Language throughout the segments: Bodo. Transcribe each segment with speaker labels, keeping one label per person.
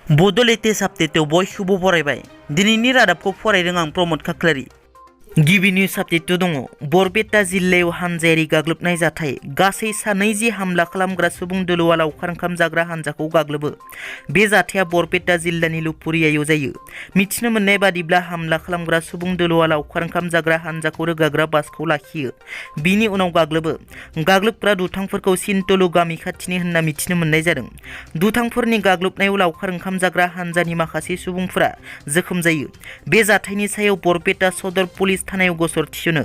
Speaker 1: Bodo latest update बयखौबो फरायबाय दिनैनि रादाबखौ फरायदों आं प्रमद खाख्लारि। गिबि निउज आपडेट दङ बरपेटा जिल्लायाव हानजायारि गाग्लोबनाय जाथाय गासै 2 हामला खालामग्रा सुबुं दोलोआ लावखार ओंखाम जाग्रा हानजाखौ गाग्लोबो। बे जाथाया बरपेटा जिल्लानि लुपुरियायाव जायो। मिथिनो मोननाय बादिब्ला हामला खालामग्रा सुबुं दोलोआ लावखार ओंखाम जाग्रा हानजाखौ रोगाग्रा बासखौ लाखियो। बिनि उनाव गाग्लोबो। गाग्लोबग्रा दुथांफोरखौ सिनतलु गामि खाथिनि होनना मिथिनो मोननाय जादों। दुथांफोरनि गाग्लोबनायाव लावखार ओंखाम जाग्रा हानजानि माखासे सुबुंफोरा जोखोम जायो। बे जाथायनि सायाव बरपेटा सदर पुलिस थानायाव गसर थिसनो।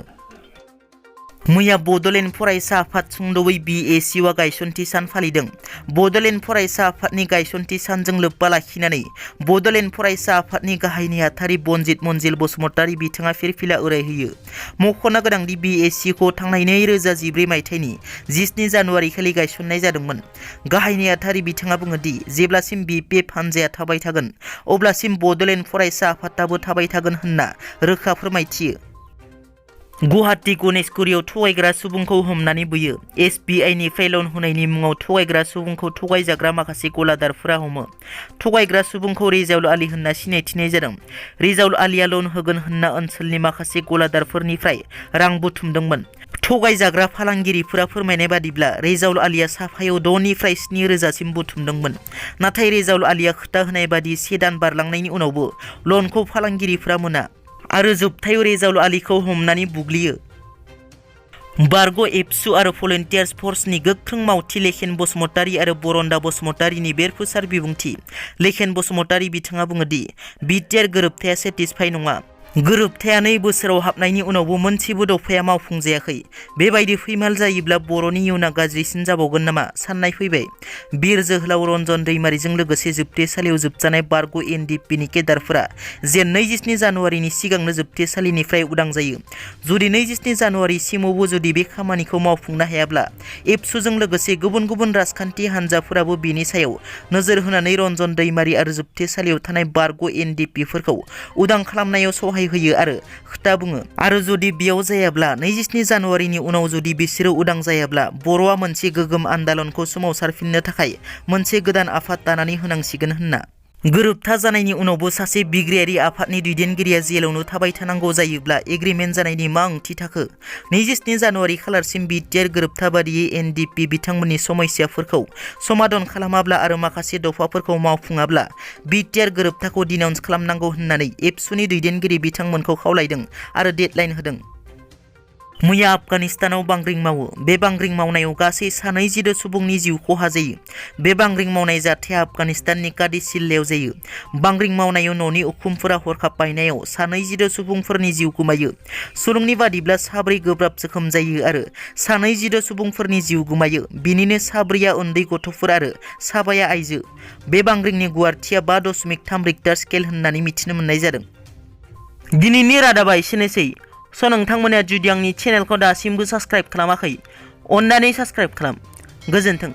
Speaker 1: मैया बड'लेण्ड फरायसा आफाद सुंद'यै BACUआ गायसनथि सान फालिदों। बड'लेण्ड फरायसा आफादनि गायसनथि सानजों लोब्बा लाखिनानै बड'लेण्ड फरायसा आफादनि गाहाय नेहाथारि बनजित मनजिल बसुमतारी बिथाङा फिरफिला उरायहोयो। मख'नो गोनांदि BACUखौ थांनाय 2014 मायथाइनि 17 जानुवारि खालि गायसननाय जादोंमोन। गाहाय नेहाथारि बिथाङा बुङोदि जेब्लासिम BPF हानजाया थाबाय थागोन अब्लासिम बड'लेण्ड फरायसा आफादाबो थाबाय थागोन होनना रोखा फोरमायथियो। गुवाहाटी गणेशगुरियाव थगायग्रा सुबुंखौ हमनानै बुयो। SBIनिफ्राय लन होनायनि मुङाव थगायग्रा सुबुंखौ थगायजाग्रा माखासे गलादारफोरा हमो। थगायग्रा सुबुंखौ रेजाउल आली होनना सिनायथिनाय जादों। रेजाउल आलीया लन होगोन होनना ओनसोलनि माखासे गलादारफोरनिफ्राय रां बुथुमदोंमोन। थगायजाग्रा फालांगिरिफोरा फोरमायनाय बादिब्ला रेजाउल आलीया साफायाव 6 निफ्राय 7 रोजासिम बुथुमदोंमोन। नाथाय रेजाउल आलीया खोथा होनाय बादि 1 दान बारलांनायनि उनावबो लनखौ फालांगिरिफोरा मोना आरो जोबथायाव रेजाउल आलीखौ हमनानै बुग्लियो। बारग' एबसु आरो भलन्टियार्स फर्सनि गोख्रों मावथि लेखेन बसुमतारी आरो बरन्दा बसुमतारीनि बेरफुसार बिबुंथि। लेखेन बसुमतारी बिथाङा बुङोदि बिटिआर गोरोबथाया सेटिसफाइ नङा। गोरोबथाया 2 बोसोराव हाबनायनि उनावबो मोनसेबो दफाया मावफुंजायाखै। बेबायदि फैमाल जायोब्ला बर'नि इयुना गाज्रिसिन जाबावगोन नामा साननाय फैबाय। बिर जोहोलाव रन्जन दैमारिजों लोगोसे जोबथेसालियाव जोबजानाय बारग' NDPनि केडारफोरा जेन 27 जानुवारिनि सिगांनो जोबथेसालिनिफ्राय उदां जायो। जुदि 27 जानुवारिसिमावबो जुदि बे खामानिखौ मावफुंनो हायाब्ला एबसुजों लोगोसे गुबुन गुबुन राजखान्थि हानजाफोराबो बेनि सायाव नोजोर होनानै रन्जन दैमारि आरो जोबथेसालियाव थानाय बारग' NDPफोरखौ उदां खालामनायाव सहाय होयो आरो खोथा बुङो। आरो जुदि बेयाव जायाब्ला 27 जानुवारिनि उनाव जुदि बिसोरो उदां जायाब्ला बर'आ मोनसे गोगोम आन्दालनखौ सोमावसारफिननो थाखाय मोनसे गोदान आफाद दानानै होनांसिगोन होनना। गोरोबथा जानायनि उनावबो सासे बिग्रायारि आफादनि दैदेनगिरिया जेलावनो थाबाय थानांगौ जायोब्ला एग्रिमेन्ट जानायनि मा ओंथि थाखो? 27 जानुवारि खालारसिम बिटिआर गोरोबथा बादियै NDP बिथांमोननि समस्याफोरखौ समाधान खालामाब्ला आरो माखासे दफाफोरखौ मावफुङाब्ला बिटिआर गोरोबथाखौ डिनाउन्स खालामनांगौ होननानै एबसुनि दैदेनगिरि बिथांमोनखौ खावलायदों आरो डेडलाइन होदों। मैया आफगानिस्तानाव बांग्रिं मावो। बे बांग्रिं मावनायाव गासै 2 सुबुंनि जिउ खहा जायो। बे बांग्रिं मावनाय जाथाया आफगानिस्ताननि कादिस जिल्लायाव जायो। बांग्रिं मावनायाव न'नि उखुमफोरा हरखाब बायनायाव 2 सुबुंफोरनि जिउ गोमायो। सुलुंनि बादिब्ला 4 गोब्राब जोखोम जायो आरो 2 सुबुंफोरनि जिउ गोमायो। बिनिनो 4 उन्दै गथ'फोर आरो 7 आइजो। बे बांग्रिंनि गुवारथिया 5.3 रिक्टार स्केल होननानै मिथिनो मोननाय जादों। दिनैनि रादाबा एसेनोसै। नोंथांमोना जुदि आंनि चेनेलखौ दासिमबो साबस्क्राइब खालामाखै अन्नानै साबस्क्राइब खालाम। गोजोन्थों।